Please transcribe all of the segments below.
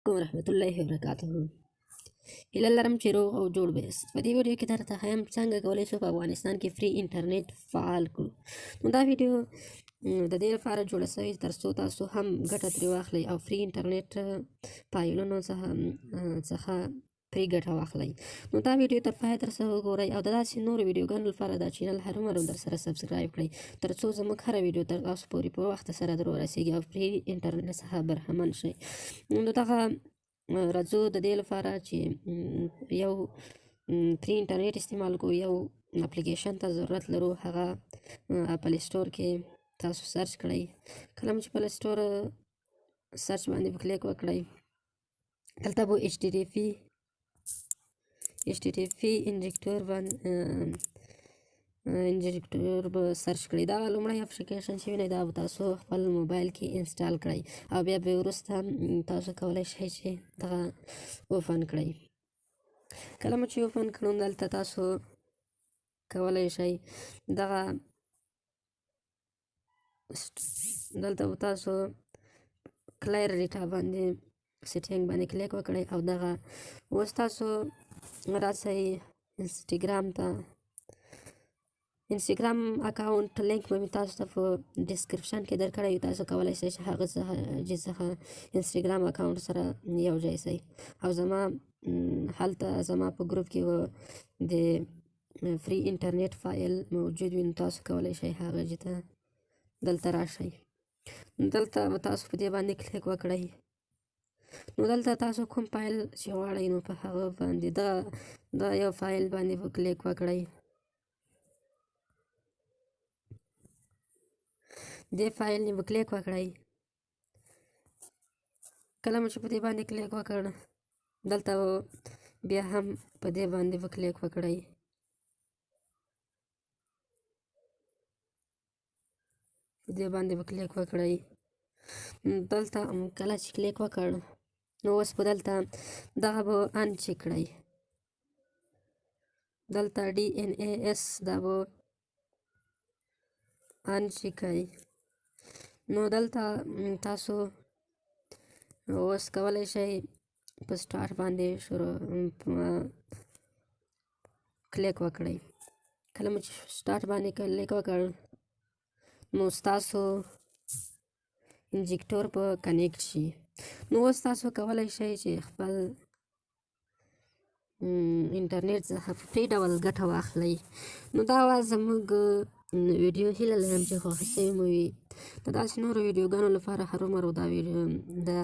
علیکم ورحمت الله وبرکاته. هیله لرم چې روغ او جوړ به یاست. په دې ویډیو کې درته ښیم څنګه کولی شو په افغانستان کې free انټرنیټ فعال کړو. نو دا ویډیو د دې لپاره جوړه شوې تر څو تاسو هم ګټه ترې واخلئ او free انټرنیټ فایلونو څخه پرې ګټه واخلئ. نو دا ویډیو تر پایه تر څه وګورئ او د داسې نورو ویډیوګانو لپاره دا channel هرومرو در سره subscribe کړئ تر څو زموږ هره ویډیو تر تاسو پورې په وخت سره در ورسیږي او free انټرنیټ څخه برخمن شئ. نو دغه راځو د دې لپاره چې یو free انټرنیټ استعمال کړو، یو اپلیکیشن ته ضرورت لرو. هغه Play Store کې تاسو search کړئ. کله چې Play Store search باندې کلیک وکړئ، دلته به HTTP injector باندې injector به search کړئ. دا لومړی اپلیکیشن چې وینئ دا به تاسو خپل موبایل کې install کړئ او بیا به وروسته تاسو کولی شئ چې دغه open کړئ. کله مو چې open کړو، دلته تاسو کولی شئ دغه دلته به تاسو clear data باندې setting باندې کلیک وکړئ او دغه اوس تاسو راسئ انسټاګرام ته. انسټاګرام account link به مې تاسو ته په description کې درکړی وي. تاسو کولی شئ چې هغه څخه انسټاګرام account سره یو ځای شئ او زما هلته زما په ګروپ کې د free انټرنیټ فایل موجود وي، نو تاسو کولی شئ هغه ځای ته دلته راشئ. دلته به تاسو په دې باندې کلیک وکړئ. نو دلته تاسو کوم فایل چې غواړئ نو په هغه باندې دا یو فایل باندې به کلیک وکړئ. دې فایل نه به کلیک وکړئ. کله مو چې په دې باندې کلیک وکړ، دلته بیا هم په دې باندې به کلیک وکړئ. په دې باندې به کلیک وکړئ. دلته کله چې کلیک وکړ، نو اوس به دلته دغه به uncheck کړئ. دلته DNS دا به uncheck کړئ. نو دلته تاسو اوس کولی شئ په start باندې شروع کلیک وکړئ. کله مو چې start باندې کلیک وکړ، نو ستاسو injector به connect شي. نو اوس تاسو کولی شئ چې خپل انټرنیټ څخه په free ډول ګټه واخلئ. نو دا وه زموږ ویډیو. هیله لرم چې خوښه شوې مو وي. د داسې نورو ویډیوګانو لپاره هرومرو دا ویډیو دا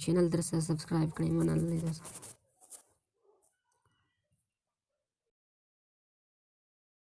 channel در سره subscribe کړئ. مننه.